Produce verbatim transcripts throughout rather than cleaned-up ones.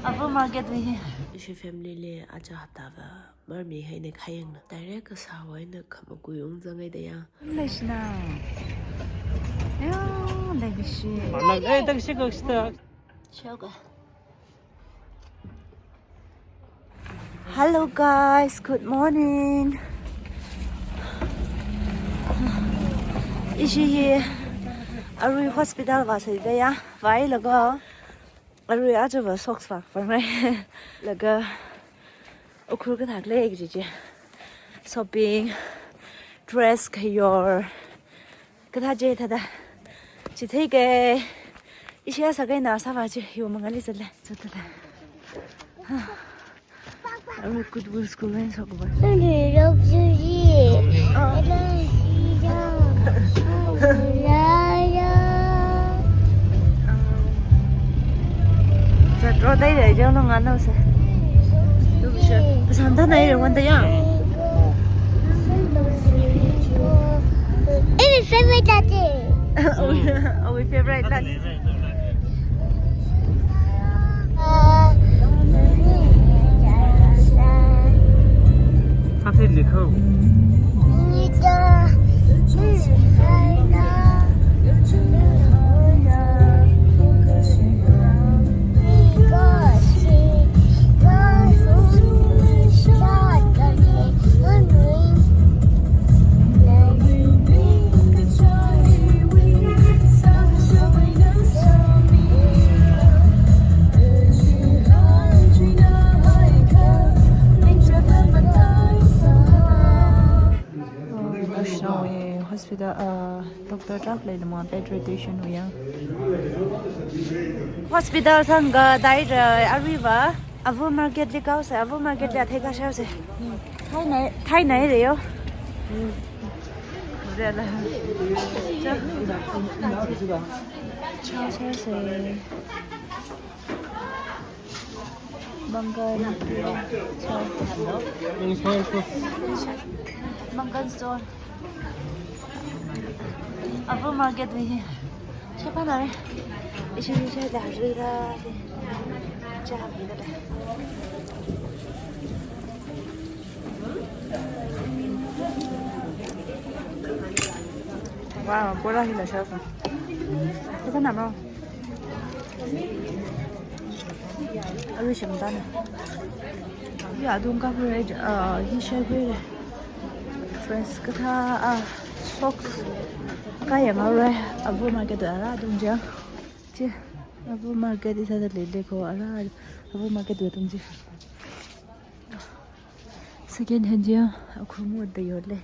Ava market wui hi. Ishi family li aja haptava marmi haina khayangna. Direct kasāwui eina khamakui ungzangai da ya. Leishina. Yo, leishi. Mana, eh, tak shi kak shi tak. Shoga. Hello guys, good morning. Ishi hi arui hospital vāsai da ya, vālaga arui aja va socks vāphangra. Laga Ukhrul kathak lei kaji chi. Shopping, dress kayor, kathā chi thāda. Chitheikei, ishi sākaina sāva chi, yo mangali zatle, zatle. Arui Goodwill School eina shokuva. Nani lok suji. Oh. Nani sija. Nani laya. Zatro dai dai jao no ngano se. Samda nai re wanda ya. Emi favorite ate. Our, our favorite ate. Hospital, uh, doctor tarākha leilala pediatrician wui ya. Hospital sangga direct aruiva Ava market li kaosa, Ava market li athei kasharsa. Thainai, thainai re yo. Rela. Cha. Cha, cha, cha. Mangan. Cha. Mangan store. Ava market wui hi. Shapana re. Ishi ishi la rira. Cha, rira. Wow, bola hila shasa. Kita nama? Aru shim dana. Ya, dung ka pura, ah, hi shai pura. Dress kathā, ah, socks. Kayang aru, Ava market ara dung jang. Chi, Ava market isa da lele ko ara, Ava market dung jang. Second hand ya, akhumu da yole.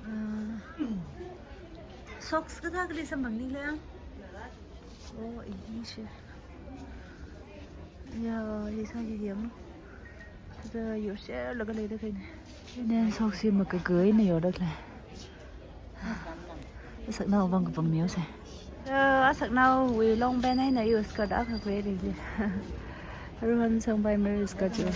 Ah, socks kathā kali samphang ni le. Oh, ini shi. Ya, ini sa hi yam. Sa yo share laga le da kai ne. Nen socks hi makagai ne yo da le. Asaknao vang kapang miyo se. Eh, asaknao wui long pant eina yo skirt akha khuiri ji. Aruhan sangpai meri skirt jo.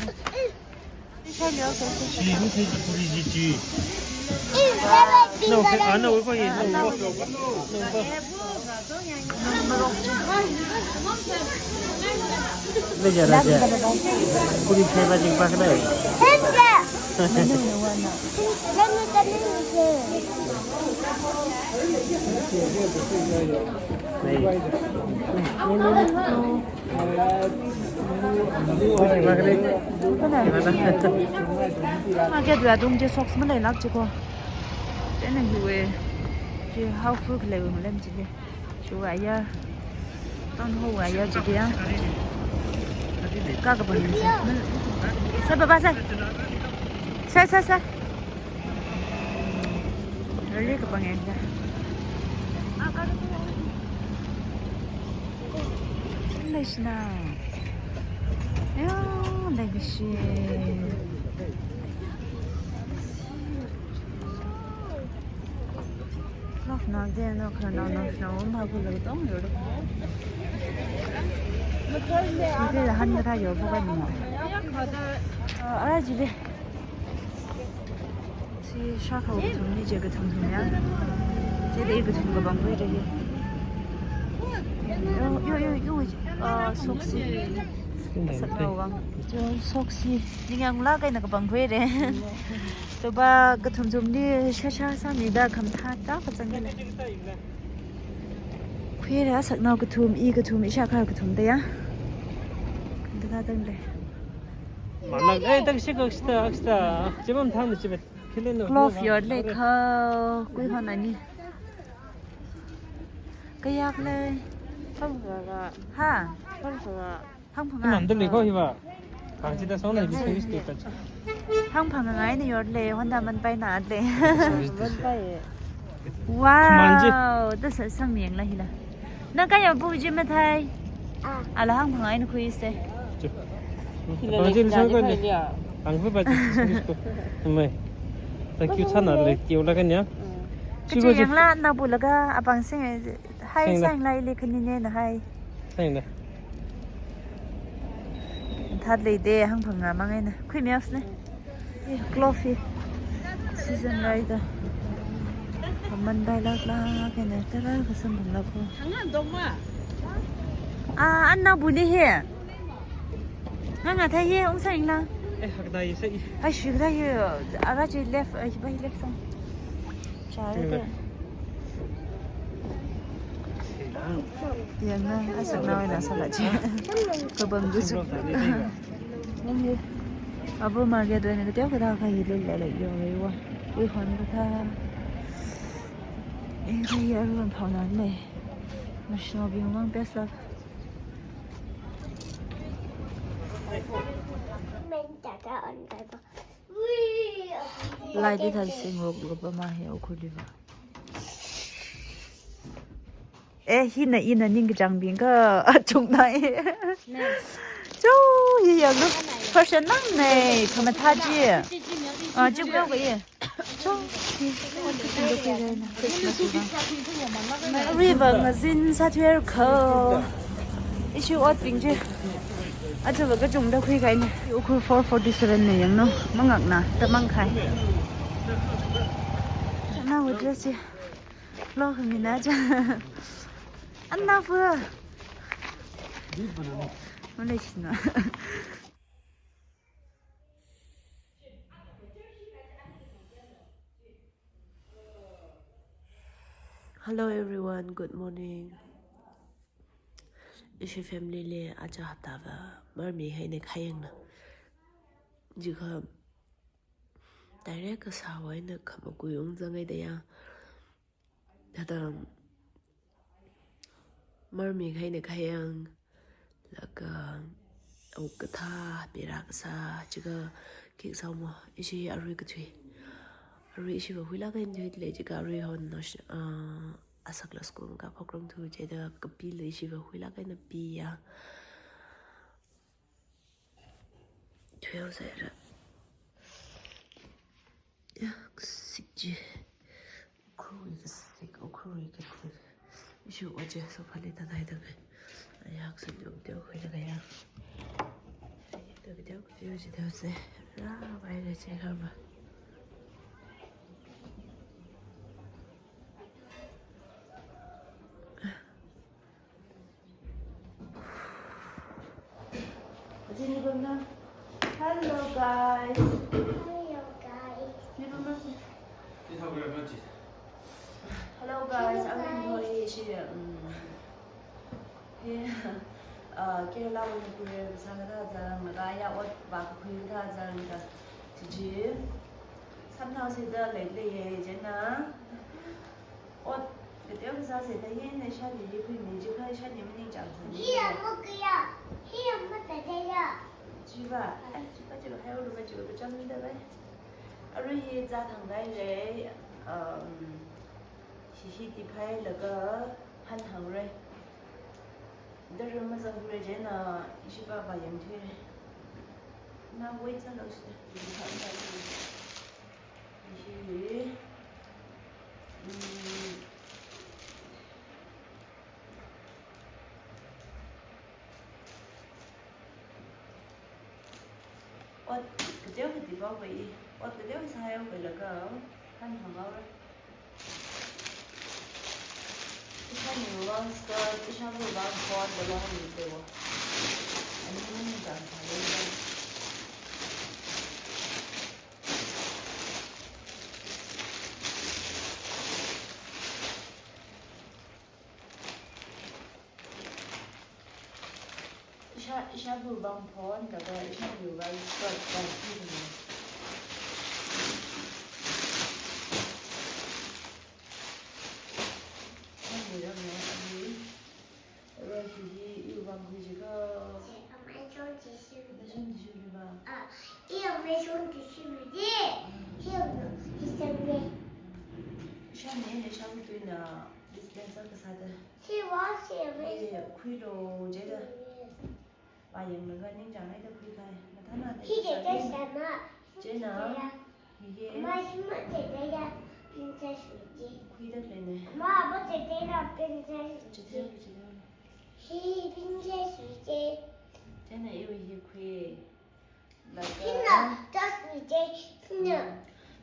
No, ah, no, we go in. No, we go. Leja, leja. Kuri kheba jing pa khlei. Market wui dung je socks maleilak je ko. Chieina hiwui je how fruit lei wui malem je. Chu aya. Town hall aya chu dia. Ka kapang sa. Sa baba sa. Sa, sa, sa. Rally kapang sa. Leishina. Ya, leishi. Nok nok de nok nok nok nok ma ku lo tong yo. Sidi han ka yo bu kan mo. Ah, ara ji le. Si sha khao kathum ni je kathum thum ya. Sidi kathum kapang khuira hi. Yo, yo, yo, yo, uh, soksi. Saknao vang. Yo, soksi. Ningyāng lāk eina kapangkhuire. Tuba kathum thumli shasha sāmida khamathā ta kazang le. Khuire saknao kathum, i kathum, ishākha kathum da ya. Khamathā tang le. Mana, eh, tak shik, aksta, aksta. Chibam thang chibet. Clove yorle kha, kuihon ani. Kayākle. Hangphangā. Ha? Hangphangā. Hangphangā. Namda le ko hiva. Kangchida song na service to touch. Hangphangā ngai ni yorle, Honda manpaina le. Manpai. Wow, da sa sang miang la hila. Na kayā bu ji mathai. Ah. Ala hangphangā eina khuise. Hila le khuida kani ya. Ang fu ba ji. Mai. Thank you, chana le, kiu la kanya. Kachi yang la na bu laga apang sing, hai sing la ili kani ne na hai. Sing la. Thāda leide, hangphangā mang eina. Khui miaus ne. Eh, clove hi. Season laida. Manpailāk lāk eina, tara kasam phanglāk ko. Hanga dong ma. Ah, anna bu le he. Nganga thai ye, ung sa ing la. Eh, hakda ye sa i. Ai, shi da ye, ara je left, ai, bai left sang. Cha re de. Yang na, asaknao na sa la je. Kabam du su. Nang ye. Abu market wui na kateo kathā kha hi le le le yo le wa. Ui hon kathā. Eh, ri ya ru phao na le. Mashno bi mang best lāk. Lai di thal sing wok lupa ma he okuli va. Eh, hina ina ning kachang bing ka achung na e. Cho, hi yang lu. Fashion nang ne, khamathā ji. Ah, ji yao ka ye. River ngazin sāthuiakha. Ishi otbing chi. Aja va kachungda khuikahaina. Ukhrul four forty-seven na yanglu. Mangakna, tamang khai. Nawui dress chi. Lo khamina cha. Anna fu. Malay shina. Hello everyone, good morning. Ishi family li aja hapta va marmi haina khayangna. Jiakha direct kasā wui eina khamakui ung zangai da ya. Thāda marmi haina khayang, laga, au kathā, pira kasā, jiakha kik sao mo, ishi arui kathui. Arui ishi va huilāk eina thuile, jiakha arui hon no, ah, asakla school ka program thu jida kapila ishi va huilāk eina pi ya. Twelve zaira. Ya, kasik ji. Ukhrulwui kasik, Ukhrulwui kasik. Ishi oje so phali ta dai dai. Ayak sa diu diu khui la kaya. Diu diu diu ji diu se. Ra bai le che kha ba. Hello guys. Hello guys. Hello guys. I'm going to, um, yeah. Uh, Kerala wui khuire sāda zang, laga ya ot va khuida zang da. Tiji. Samnao sida lei lei ye jena. Ot, kateo kasā sida ye ne shani ye khuimi jiakha shani maning chang sani. Hi ya mo kaya, hi ya mo ta de ya. Jiva, ai, jiva, jiva, hai ulu ba jiva, kachang da bai. Arui hi zā thang dai le, um, hi hi tiphai laga han hang re. Dara mazang khuire jena, ishi pa ba yang thui re. Na wait sa lo shi. Ishi. Mm. Ot, kateo kati ba wei. Ot kateo sāya wei laga, han hang ba wei. Ishi ni wang ska Ishāvā vang phone da long ni tewa. Ani ni ni dang phone. Ishā, ishāvā vang phone da ishāvā vang skirt da ni. Ani da ni ani. Ro ki hi iwui vang khui jiakha. Che, amai chong chi shi. Amai chong chi shi ba? Ah, i amai chong chi shi ji. Hi amai, hi chong ne. Ishāvā ne, ishāvā tuina business kasā da. Chi wa shi amai. Ye, khuilo jida. Vāyanglaga ningchānghaida khuikahai. Mathāna de hi de kasā de de. Shana. Chieina. Hi de. Ma hi ma de de ya. Princess ji. Khuida leine. Ma ba de de la princess ji. Chithei, chithei. Hi princess ji. Chieina iwui hi khui. Laga. Hina, just ji. Hina.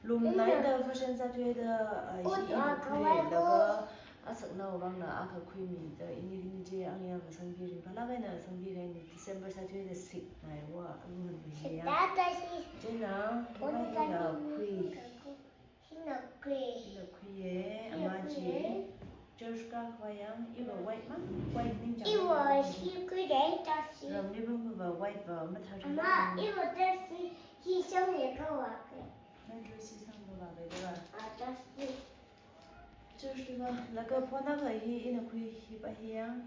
Lum naida fashion sāthuida, ah, hi ina khui, laga asaknao vangna akha khuimida, ini, ini chi āngya kasangbi ringphālāk eina sangbi kahaina, December sāthuida sik naiwa, alunghan bu hi ya. Sik tata si. Chieina, phone hina khui. Hina khui. Hina khuiye, hina ama chi. Khuiye. Church kakhavai yang, iva white mang, white ningchāng. Iva hi khuida tashi. Ramli bumbuva white va mathāra. Ama, iva tashi, hi sanglaga vāke. Nang dress hi sanglaga vāke da. Ah, tashi. Church li va, laga phone akha hi ina khui hi pa hi yang.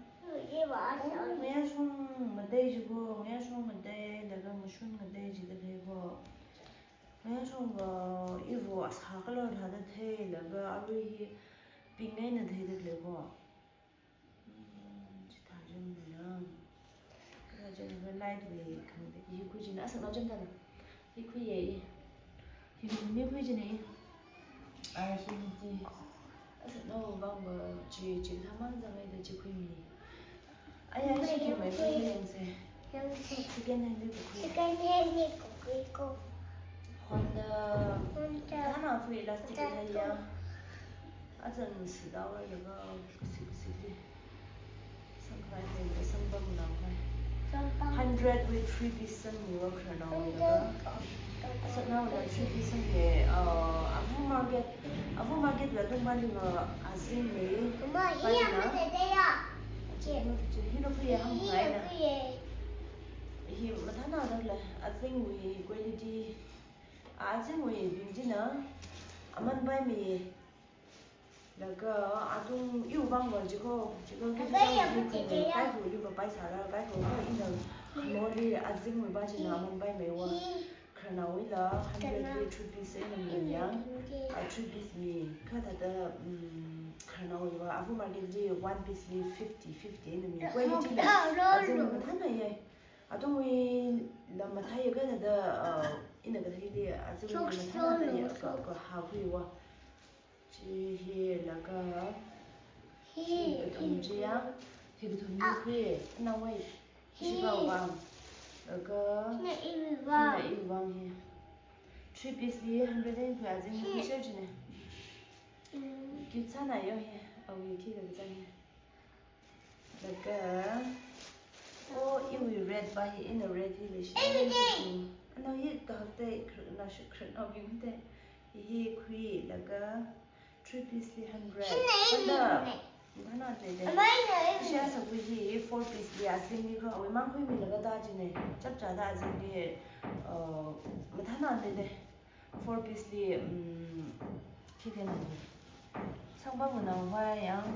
Hi va. Oh, sa. Ngayā shong madei jibo, ngayā shong madei, laga mashun madei jida leibo. Ngayā shong va, ivo asa color thāda theilaga arui hi pink eina theida leibo. Hmm, chithā jam na. Kala jam na light wui khangde. Hi khui jina, asaknao jam thāna. Hi khuiye. Hi mi khui jina. Ai, hi mi ti. Asaknao vang va chi, chithā mang zanghaida chi khuimi. Aya, ishi khuimei khui yangse. Yangse. Second hand li khui. Second hand li khui ko. Honda. Honda. Thāna khui elastic na ya. Achang si dao ra laga, kasi, kasi li. Sangkhavai le, sangpam na khavai. Sangpam. Hundred wui three piece sangmiwa khararnao laga. Hundred. Asaknaona three piece sangmi, uh, avu market, avu market la tungpali va azingwui. Mama, hi ya ma de de ya. Chi, chi, hina khuiya hāngkhavai na. Hi ya khuiya. Hi mathāna da le, azingwui quality. Azingwui bing china, aman paimi. Laga atung iwui vang va jiko, jiko laga kiti ya jiko kiti kiti ya. Kaikha iwui va paisāra, kaikha va ina khamorli azingwui va china aman paimeiwa. Khararnaowuila hundred li three piece eina mi ya. Ah, three piece mi, kha thāda, mm, khararnaowui va, avu market li one piece li fifty, fifty eina mi. Quality la azingwui mathāna ye. Atungwuila mathāya kha thāda, ah, ina katheili azingwui mathāna da ya ka, kahakhuiwa. Chi hi laga, hi, hi kathum chi ya, hi kathum hi khui, nawui, hi. Chi va vang, laga, hina iwui vang. Hina iwui vang hi. Three piece li hundred eina khui azing hi khui search ne. Mm. Kip sāna yo hi, awui khi kazang hi. Laga, oh, iwui red va hi, ina red hi leishi. Everything. Ano hi kahak te, kr-, na shi kr-, na bing te. Hi khui, laga, three piece li hundred. Hina, hina, hina. Thāna te te. Amai na, hina. Ishi asakhui hi, four piece li azingli kha, awui mang khuimi laga da chine. Chapchāda azingli, uh, mathāna te te. Four piece li, mm, khi kena ni. Sangpam nganao va yang.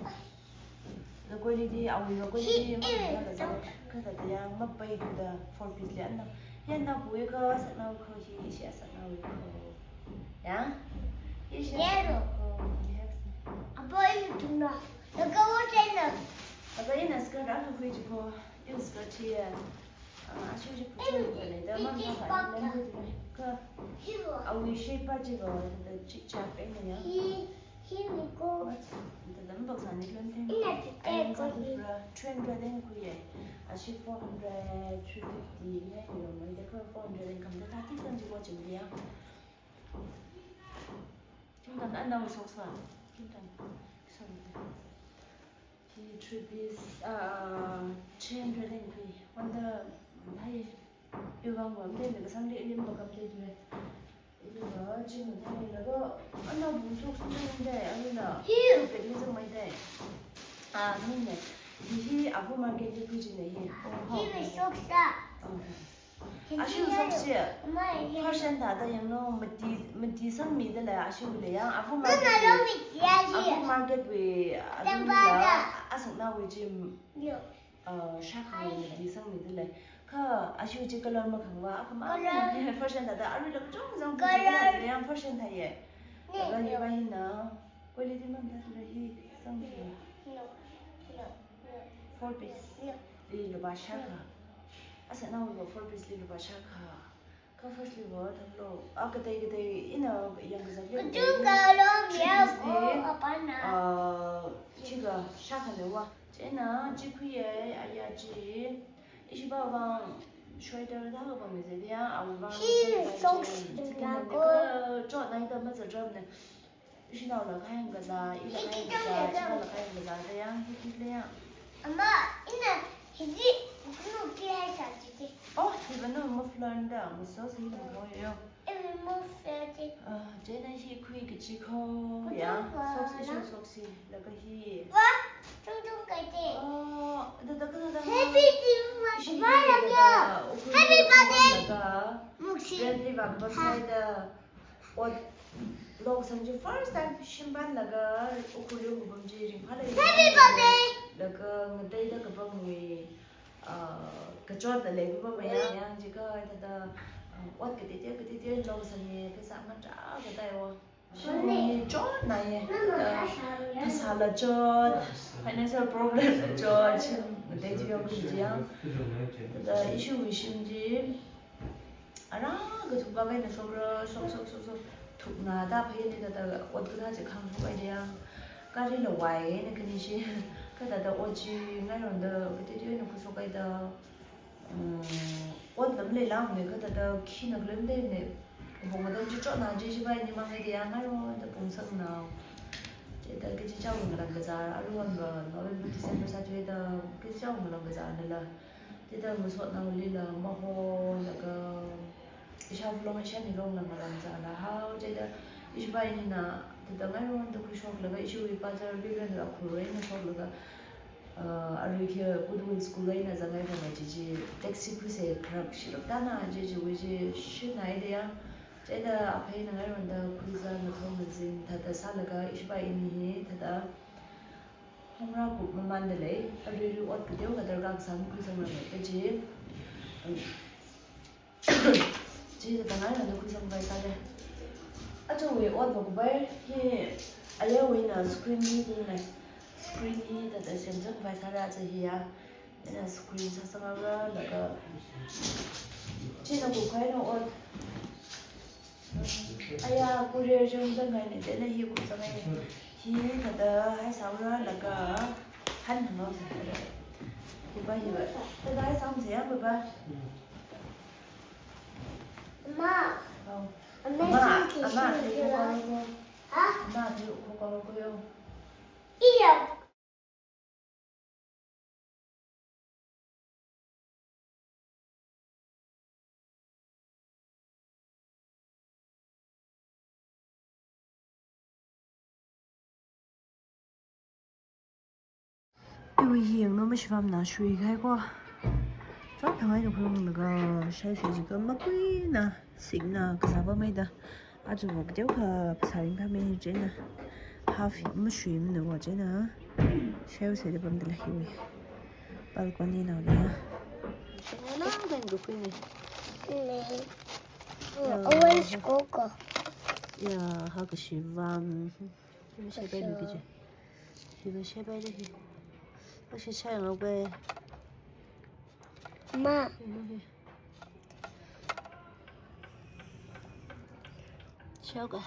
Quality, awui quality, hi, ma eh, kena ka sa, sangpam. Kha thāda yang, mapai thuda four piece li ana. Hi ana pui kha, asaknao kha, hi ishi asaknao kha. Ya? Ishi asaknao kha, next. Apa ini tuna? Laga what na? Apa ina skirt akha khui jiko? Iwui skirt hi ya. Ah, ashi chi putsa ni kane, da mam na ka ni lam ni kane. Ka, awui shape pa chi va, da chi cha pe na ya. Hi, hi mi ko. What? Da dam bak sa ni lam theng. Ina chi ai, pe ko sa ni. Three hundred eina khuiye. Ashi four hundred, three fifty, ne, yo, mai da ka four hundred eina kam da ka tik san chi ko chim dia. Kim tan an da wa sok sa. Kim tan. Sorry. Three piece, uh, three hundred and three. Wonder, hai, iwang wam de, kasang de, ilim bakam de, dure. Ilu ba, jing de, laga, ana bu sok sung de, ana. Hi. Pek ni sang mai de. Ah, ni ne. Hi, hi, abu market ni kuji ne hi. Hi, hi sok sa. Okay. Ashu sok si. Fashion thāda yanglu, mati, mati sangmida lei, ashu lei yang. Abu market wui, abu market wui, abu la, asakna wui jim, uh, shakha wui mati sangmida lei. Kha ashu chi color makhangva, akha ma, fashion thāda, arui la kachong zang color. Yang fashion thāye. Laga hi ba hina. Quality mamda thura hi sangmi. No, no, no. Four piece. No. Li lupā shākha. Asana wo four piece li lupā shākha. Kha first li wo thaplo. Ah, katei katei ina yang kazat li. Kachungkha lo. Three piece li, oh, apana. Ah, chiga shākha le wa. Chieina chi khuiye, aya chi. Ishi ba vang sweater da lo ba mi zediya, awo vang hi socks. Chot nai da mazadram ne. Ishi nao la kayang kaza, ila kayang kaza, china la kayang kaza, da yang, hi, hi, da yang. Ama, ina, hiji, kunu ki hai sa jiji. Oh, hi ba no muffler da, muso si no mo yo. Iwi muffler ji. Ah, chieina hi khui kachi ko, ya. Socks, ishi socks si, laga hi. Wa, tung tung kai ji. Oh, da, da, da, da. Happy birthday. Ishi hi ba da, da, da, ukhui happy birthday. Laga. Muksi. Friendly ba, ba sai da. Ot lok sang chi first time shimpan laga ukhuilu kupam chi ringphālei. Happy birthday! Laga ngateida kapam ngui, ah, kachotda lei kupam ya, yang chi ka thāda, ah, ot katiti katiti lok sang ye, pheisā ngatā katai wo. Shimpan ni chotna ye, ah, pheisā la chot, financial problem la chot, shim ngatei chi yong chi yang. Thāda issue wui shim chi, ara kathuk ba kaina shokra, shok, shok, shok, shok. Thukna da phayani da da ot kathā chi khangshok ai da yang. Kari la wai na kani shi. Kha da da ot chi ngairon da katiti na khushok ai da. Mm, ot lam le lam ne kha da da khi na khlem de ne. Bong da chi chotna chi shi bai ni mang ai da yang ngairon da pung sang na. Chieina kachi chao ngalang kazar, aruan ba November, December sā chi da kachi chao ngalang kazar na la. Chieina masot nao li la maho laga, isha vlog, isha ni long la ngalang zala hao. Chieina ishi ba ini na, chieina ngairon da khuishok laga, ishi wui bazar Vivian la khurei na shok laga, ah, arui khi Goodwill School eina zangai ba mai chi chi, taxi khuise prak shilok tana chi chi wui chi shinai da yang. Chieina aphei na ngairon da khuiza na thong na zin, thāda sā laga, ishi ba ini hi, thāda, Hamra kuk mamanda lei, arui rui ot kateo kathar kak sang khuisang ra lei, kaji. Chi da tangai na khuisang bai sa de. Achu wui ot ba kubai, hi, aya wui na screen hi ding lei. Screen hi da da semsang bai sa da achu hi ya. Ina screen sāsang ra laga. China kukhai na ot. Aya, courier jung zangai ne, chieina hi kuzangai ne. Hi thāda hai saura laga han hangau sa. Hi ba, hi ba. Thāda hai saung se ya, hi ba. Ma. Oh. Ama, ama, hi ko ko ko. Ha? Ama, hi ko ko ko yo. Iya. Iwui hi yanglu mashivamna shuikhai ko. Chot thangai na khulung laga shai se jika makuina sikna kazāba maida. Achu wok teo kha pheisā ringphāmei chieina. Half mashuimana wo chieina. Sheo se de pamda la hiwui. Balcony nao la. Nana ben kukuine. Ne. Ya. Orange coco. Ya, ha kashivang. Hiva shepai ni kiji. Hiva shepai de hi. Ashi shai ngau bai. Ma. Hi no hi. Shao ka.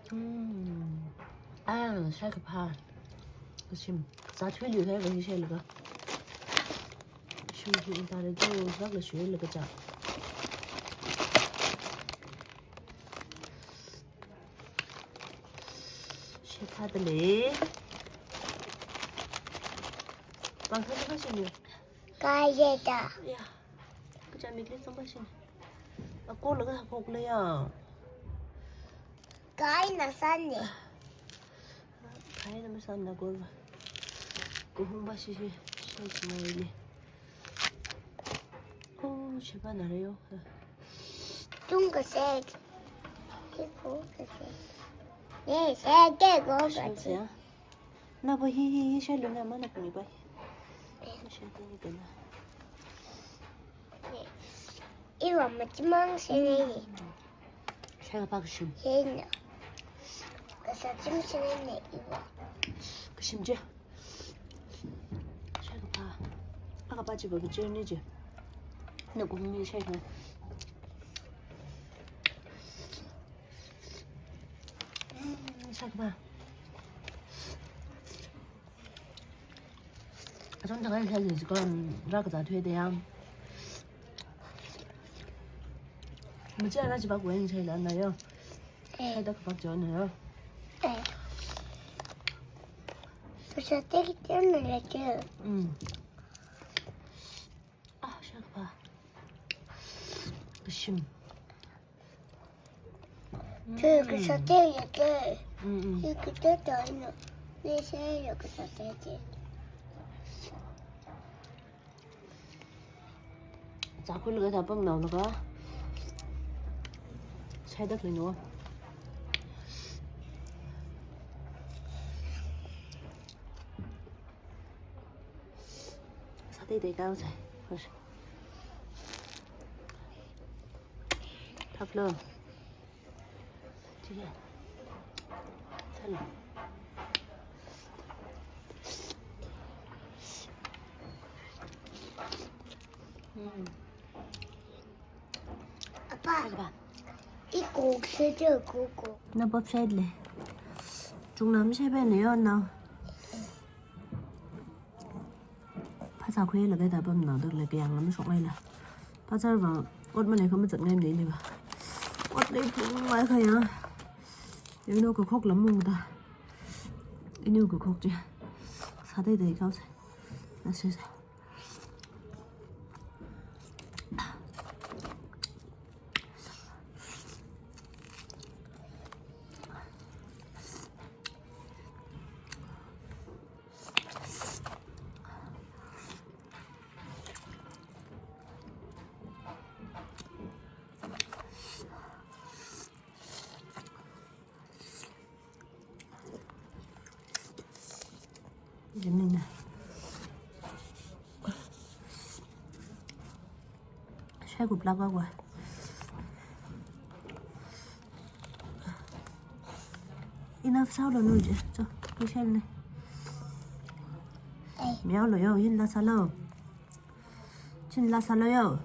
Hmm. Ah, shai kaphā. Kashim. Za thui liu thai ba hi shai laga. Shu hi inta le jo, zak le shu laga ja. Shai phā da lei. Bang sāda kashini? Kayeda. Ya. Kachāmikli sāpashini. Ako laga hokla ya. Kaina sāne. Kaina masāna ko. Ko hung ba shi shi. Shi shi mai ni. Oh, shiba na reyo. Tung kasek. Ke ko kasek. Ne, seke ko kasek. Nabo hi hi hi shailu na mana kuni bai. Shailu ni kana. Iwa machimang sene. Shaipa kashim. Hena. Kasachim sene iwa. Kashim je. Shaipa. Akapa chiba kachir ni je. Na kumi shaipa. Shaipa. Achon thakai sai jikon ra kaza thwe de yang. Machi ara chiba kwen sai la na yo. Sai da kapak jo na yo. Sa te ki te na le te. Mm. Ah, shakpa. Kashim. Ke kasate ya ke. Mm, mm. Ke kita tahu no. Ni saya ya kasate ke. Zakul ga tapang nau laga. Sai da klino. Sātei tei kau sai. First. Thaklo. Chiya. Sālo. Hmm. Apa? Apa? I kok sāda ko ko. Na pap side le. Chungnam side ne yo na. Phasā khuilaga da pamna dok le kayang lam shok ngaila. Phasā va ot malei kha mazat ngai mlei ni va. Ot lei phung ngai kha ya. Yang no kakhok lam mung da. Inu kakhok je. Sātei tei kau sai. Na sai sai. Jimina. Shai kup lak wa. Enough sālo nu je. Cho, ni shai ne. Miao lo yo, yin la sālo. Chin la sālo yo.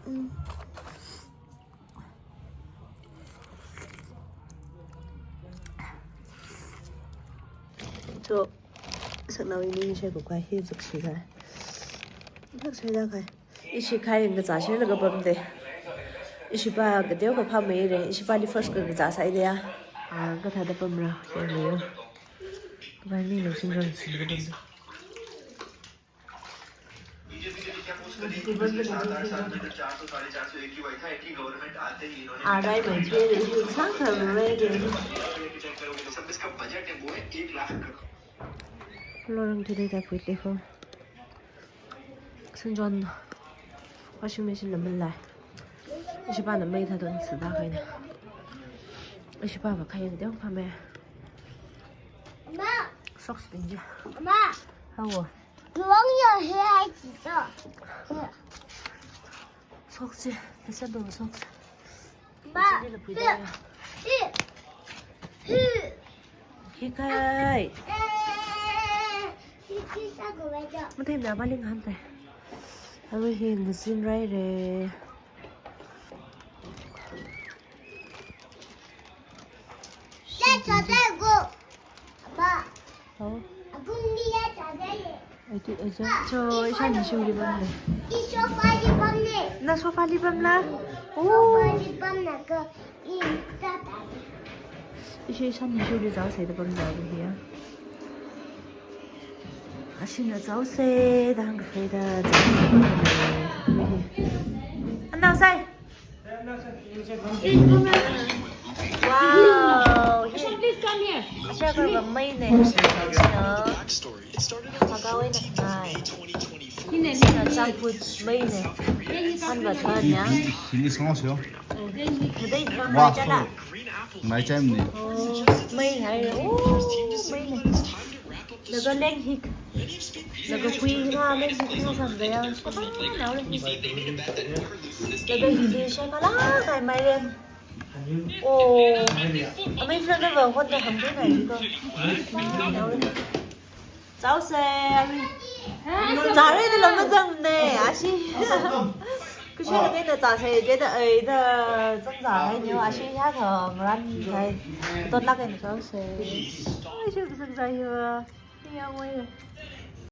Cho, saknao ini shai kup kai hi zuk shi kai. Zuk shi da kai. Ishi khai ngazā shailaga pamde. Ishipa kateo kaphā maire. Ishipali first ka ngazā sāide ya. Ah, kathāda pamra. Shai le yo. Kaphā mi lo shim rang shim ka pamde. Arai mai che le, sang sang mai de. Lorang today ta pui te ho. Sunjon washing machine la malai. Ishipa na mai tha don sida kaina. Ishipa va khai de pha me. Ma. Socks pin je. Ma. Hawo. Luang yo he ai chi to. Socks je. Nasa do socks. Ma. Sini la pui da ya. Hi. Hi. Hi kai. Eh, hi, hi, sa ko ba jo. Mathei mna ba ling han tai. Aru hi ngazin rai re. Ya cha tai go. Ba. Oh. Akum ni ya cha tai ye. Ati, aja. Cho, ishan ni shim li pamle. I sofa li pamle. Na sofa li pamla? Oh. Sofa li pamna ka i ta ta. Ishi ishan ni shim li zao sai da pamla bu hiya. Ashina chao se, da hāngkahai da, chao. Anao sai. Wow. Asha, please come here. Asha, kar ba mai ne. Maka wai ne. Hai. Hi ne, hi ne, hi ne. Chakput mai ne. An ba than ya. Hi ni song sio. Kadai ba mai chala. Mai cham ni. Oh, mai hai. Oh, mai ne. Laga leng hik. Laga kui na leng hik na sam gaya. Kapa nao leng hik. Laga hili shai kala kai mai leng. Oh, amei friend ba hot da ham na ko. Nao leng. Chao se, amei. Chare da lam mazang ne, ashi. Kushe da kai da chao se, da da ai da chang chao hai ni, ashi ya ka maran kai. Tot lak kai chao se. Ai, shi kusang chao yo. Yang wai.